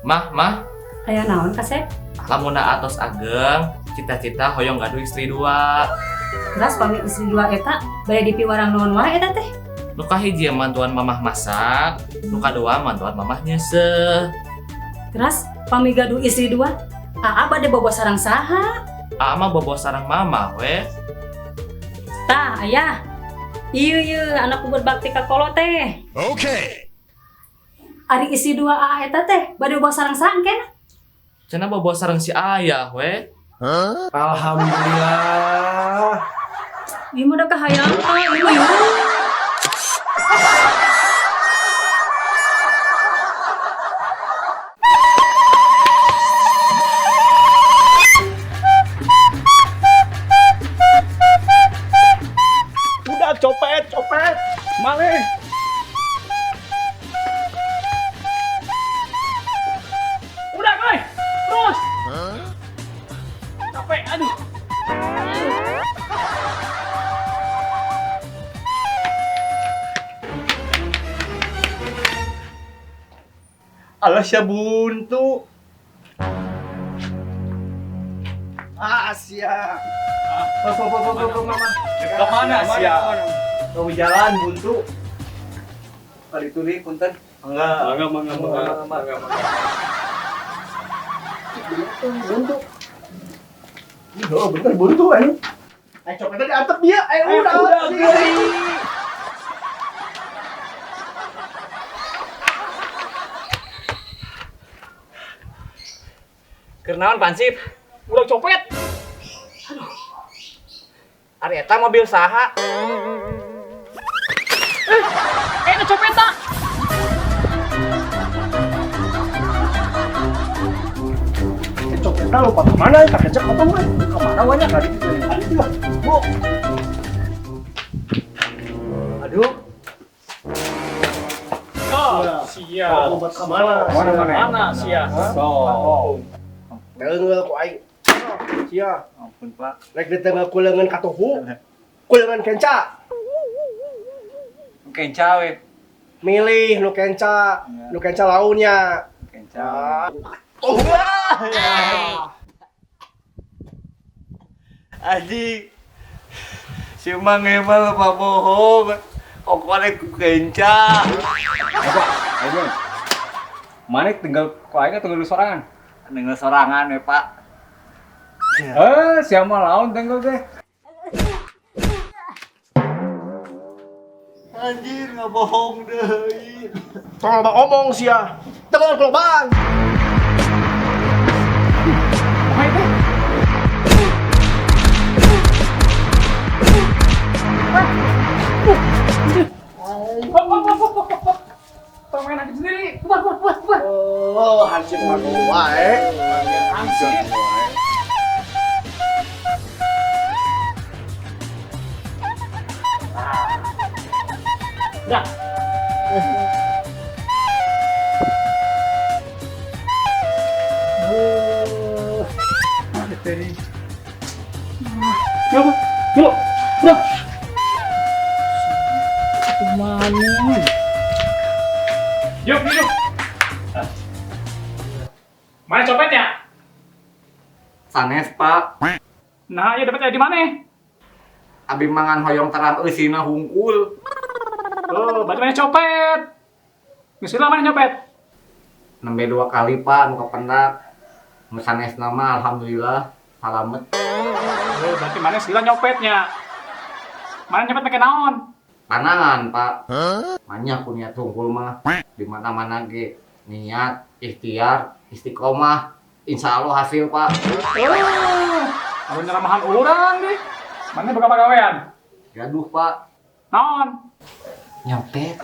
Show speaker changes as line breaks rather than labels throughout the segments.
Mah, mah.
Aya naon kasep?
Lamun atos ageng, cita-cita hoyong gaduh istri dua.
Terus pami istri dua eta bade dipiwarang naon wae eta teh?
Nu kahiji mantuan mamah masak, nu kadua mantuan mamah nyeuseuh.
Terus pami gaduh istri dua, aa bade bobo sareng saha?
Aa mah bobo sareng mama we.
Tah, ayah. Ieu ieu anakku berbakti ka kolot teh.
Oke.
Ari istri dua aa eta teh bade bobo sareng saha engkena?
Cenah bobo sareng si ayah we.
Huh?
Alhamdulillah.
Ieu mah da kahayang ah, ieu mah yeuh.
Udah copet, copet. Malih.
Udah, koy. Terus. Capek, aduh.
Alah sia buntu. Ah, sia. Mama.
Ke mana sia?
Kau jalan buntu. Kali itu nih, punten.
Enggak, enggak, enggak, enggak, enggak.
Buntu. Oh, bener buntu ini. Ayo copetnya diantep dia. Ayo udah, udah.
Kernaon Pansip?
Udah copet.
Aduh. Ari eta mobil saha?
Eh, copet tak?
Copetnya lupa kemana? Tak kejek apa gue? Kemana banyak tadi? Aduh, Bu. Aduh.
Oh, siap.
Obat kemana?
Mana siap?
So. Tenggel ku aing. Sia.
Ampun, Pak.
Rek ditengah kulengan katuhu. Kulengan kenca.
Kenca we.
Milih nu kenca, nu kenca launnya.
Kenca.
Oh.
Aji. Si Mang emang lupa bohong. Kokone ku kenca.
Pak, ayo. Mana tinggal ku aing tinggal di sorangan?
Tinggal sorangan we, Pak.
Eh, siapa laun tinggal teh?
Anjir, nggak bohong deh.
Tolong bang omong sia. Tengah kelobang.
Tong main hansip sendiri. Buat, buat, buat, buat.
Oh, hansip mah wae.
Hansip. Dah. Yuk, yuk, udah. Mana? Yuk, yuk. Mana copetnya?
Sanes, Pak.
Nah, ya dapetnya di mana?
Abi mangan hoyong terang eusina hungkul.
Oh, berarti mana copet? Misalnya mana nyopet?
Nembe 2 kali, Pak, nu kapendak. Nu sanes nama alhamdulillah salamet.
Oh, berarti mana sila nyopetnya? Mana nyopet pakai naon?
Panangan, Pak. Banyak ku niat hungkul mah. Di mana-mana ge niat, ikhtiar, istiqomah, insya Allah hasil, Pak.
Oh, anu nyeramahan urang deh. Mana buka pagawean?
Gaduh, Pak.
Naon?
Nyopet.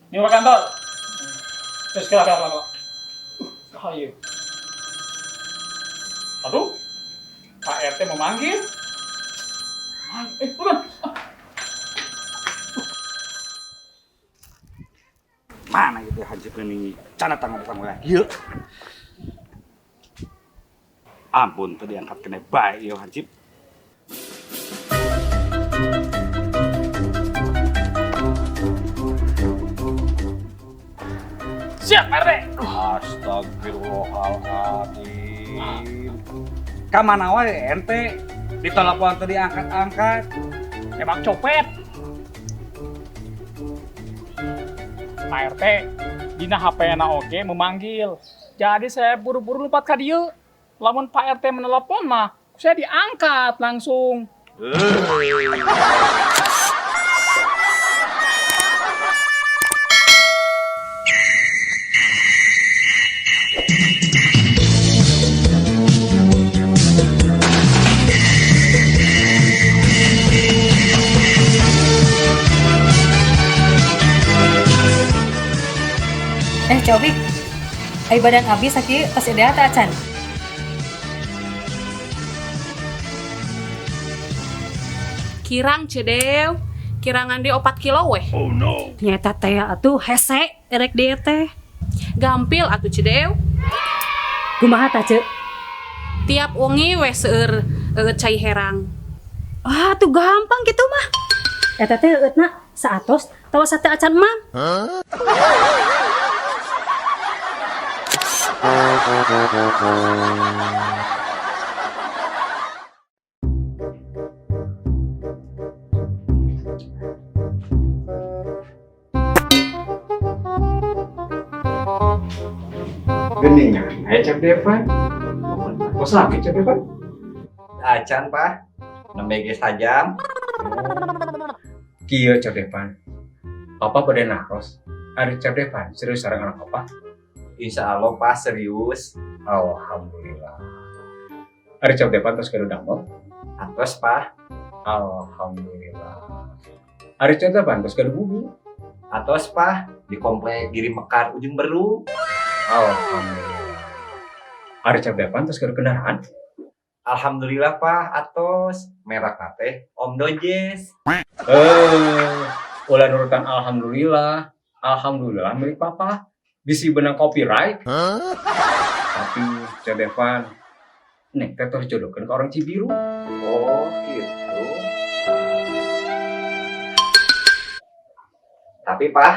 Ini ke kantor. Terus kira kira kira. Ayo. Aduh, Pak RT mau manggil. Bukan.
Mana itu hansip ini? Cana tangan tangan lagi. Yuk. Ampun, tadi angkat kena baik yo hansip.
Siap, Pak RT.
Astagfirullahaladzim. Kamana wae ente? Ditelepon teu diangkat-angkat.
Emang copet. Pak RT, dina HP na oge memanggil. Jadi saya buru-buru lompat ka dieu. Lamun Pak RT menelepon mah, saya diangkat langsung.
Eh, Cobik. Ai badan abi sakieu tos ideal teh acan.
Kirang Cedew, kirangan di 4 kilo weh.
Nyata teh atuh hese erek dieu teh.
Gampil atuh Cedew.
Kumaha tah, Ceu?
Tiap wengi weh seueur eueut cai herang.
Ah, tuh gampang gitu mah. Eta teh eueutna saatos tawa sate acan emam.
Geningan, aya Cep Devan. Kok sakit Cep Devan?
Acan, Pak. Nembe ge sajam.
Kieu Cep Devan. Papa bade naros. Ari Cep Devan serius sareng anak papa?
Insya Allah, Pak, serius.
Alhamdulillah. Ari Cep Devan tos gaduh damel?
Atos, Pak.
Alhamdulillah. Ari Cep Devan tos gaduh bumi?
Atos, Pak. Di komplek Giri Mekar Ujung Berung.
Alhamdulillah. Ari Cep Devan tos gaduh kendaraan?
Alhamdulillah, Pak. Atos. Merek teh Om Dojes.
Eh, ulah nurutan alhamdulillah. Alhamdulillah milik papa. Bisi benang copyright. Tapi Cep Devan, neng teh tos jodohkeun ke orang Cibiru.
Oh, gitu. Tapi, Pak,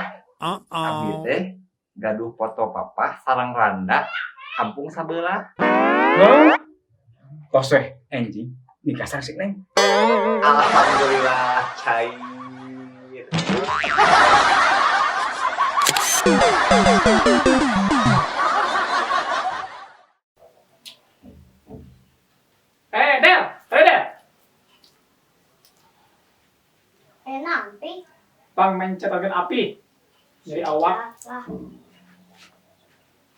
abi teh gaduh foto papa sareng randa kampung sabelah.
Hah? Tos weh, anjing. Nikah sareng si Neng.
Alhamdulillah cair.
Eh, Del, eh Del.
Eh nanti.
Bang mencetakan api dari awak.
Lah,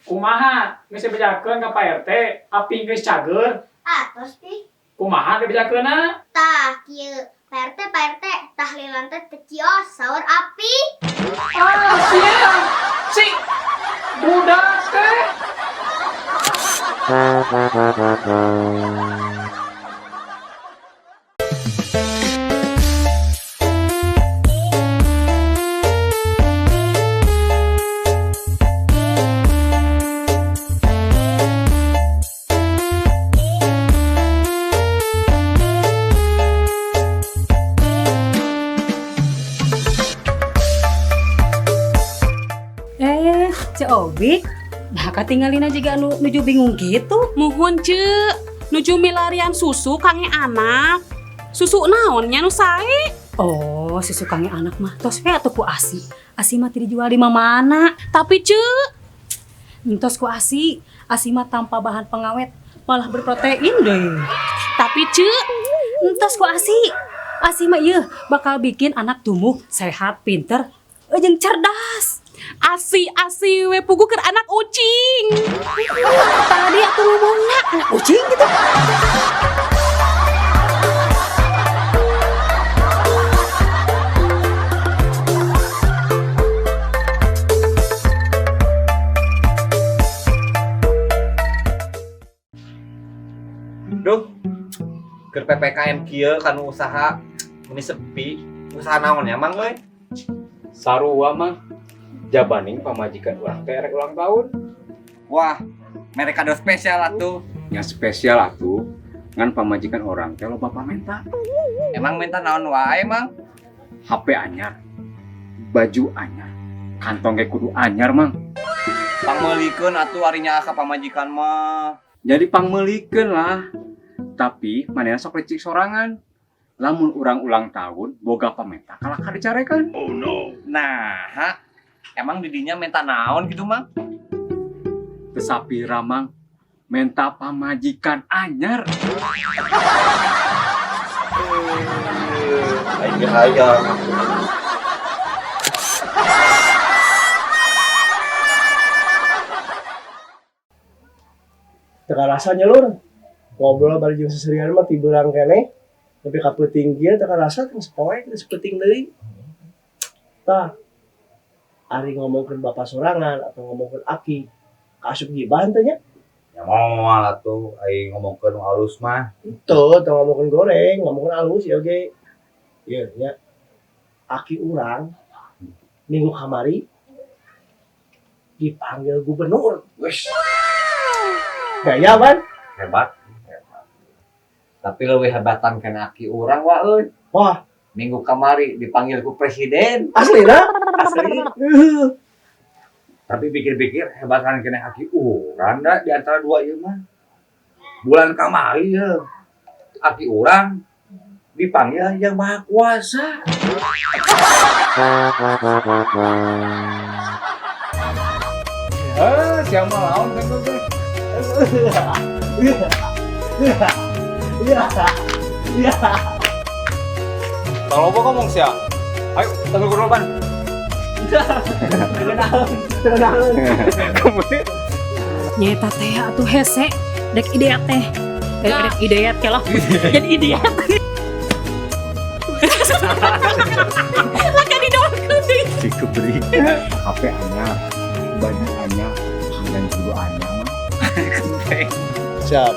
Kumaha geus dibejakeun ka Pak RT, api geus cager.
atos pi.
Kumaha dibejakeunna?
Tah kieu. Pak RT, Pak RT, tahlilan teh teu kios saur api.
Ah, siap. Si budak teh.
Eh, Ceu Obik. Nah, katingalina juga anu nuju bingung gitu.
Muhun ce, nuju milarian susu kangge anak. Susu naon nya nu sae?
Oh, susu kangge anak mah tos we atuh ku ASI. ASI mah teu dijual di mana-mana.
Tapi ce,
Entos ku ASI. ASI mah tanpa bahan pengawet, malah berprotein deh.
Tapi ce,
Entos ku ASI. ASI mah ieu bakal bikin anak tumbuh sehat, pinter, jeung cerdas.
Asi asi we pugu keur anak ucing.
Tadi aku ngomongna anak ucing gitu.
Duh, keur PPKM kieu kanu usaha meni sepi. Usaha naon ya, Mang euy?
Sarua mah jabaning pamajikan urang teh rek ulang tahun.
Wah, mere kado spesial atuh.
Yang spesial atuh ngan pamajikan orang teh loba pamenta.
Emang minta naon wae, Mang?
HP anyar, baju anyar, kantong ge kudu anyar, Mang.
Pangmeulikeun atuh ari nyaah ka pamajikan mah.
Jadi pangmeulikeun lah. Tapi manehna sok licik sorangan. Lamun urang ulang tahun boga pamenta kalah ka dicarekan.
Nah, ha? Emang didinya minta naon gitu, Mang?
Teu sapira, Mang, menta pamajikan anyar.
Aing ge hayang.
Teu karasa nya, Lur. Ngobrol bari jeung seserian mah ti beurang keneh. Tapi ka peuting kieu teu karasa, geus poek, geus peuting deui. Tah. Ari ngomongkeun bapak sorangan atau ngomongkeun aki, kaasup gibah teh nya?
Ya moal atuh, aing ngomongkeun nu alus mah.
Teu, teu ngomongkeun goreng, ngomongkeun alus ya oge. Ieu nya. Aki urang minggu kamari dipanggil gubernur.
Wes,
Gaya ban?
Hebat.
Tapi leuwih hebatan kana aki urang wa euy.
Wah.
Minggu kamari dipanggil ku presiden.
Asli dah?
Asli.
Tapi pikir-pikir hebatan kena aki urang da di antara dua ieu mah. Bulan kamari ya. Aki urang dipanggil Yang Maha Kuasa.
Eh, siapa lawan kan gue?
Iya. Iya.
Kalau gua ngomong sih, ayo tanggul korban.
Tenang.
Nyeta teh atuh hese dek ide teh. Eh, dek ide teh lah. Jadi ide.
Lah kan didorkeun deui.
Si keberi. HP anyar, baju anyar, dan juga anyar mah.
Siap.